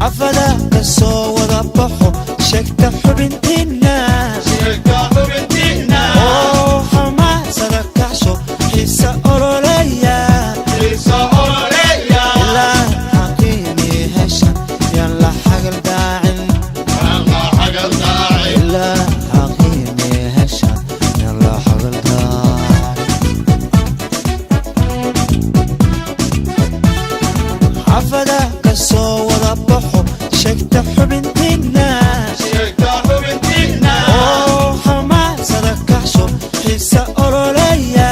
Xaafada ka soo wada baxo, sheegta xubintiinna oo xamaasada kaxsho, xiisa ololeya ilaa xaqiini hesha, yaan la xagal daacin. Ilaa xaqiini hesha, yaan la xagal daacin. Xaafada ka soo wada baxo, sheegta xubintiinna oo xamaasada kaxsho, xiisa ololeya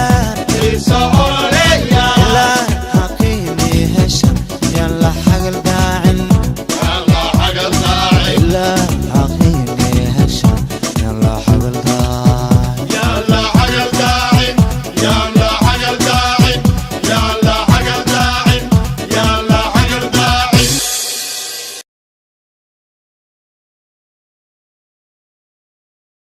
ilaa xaqiini hesha, yaan la xagal daacin. Ilaa xaqiini hesha, yaan la xagal daacin.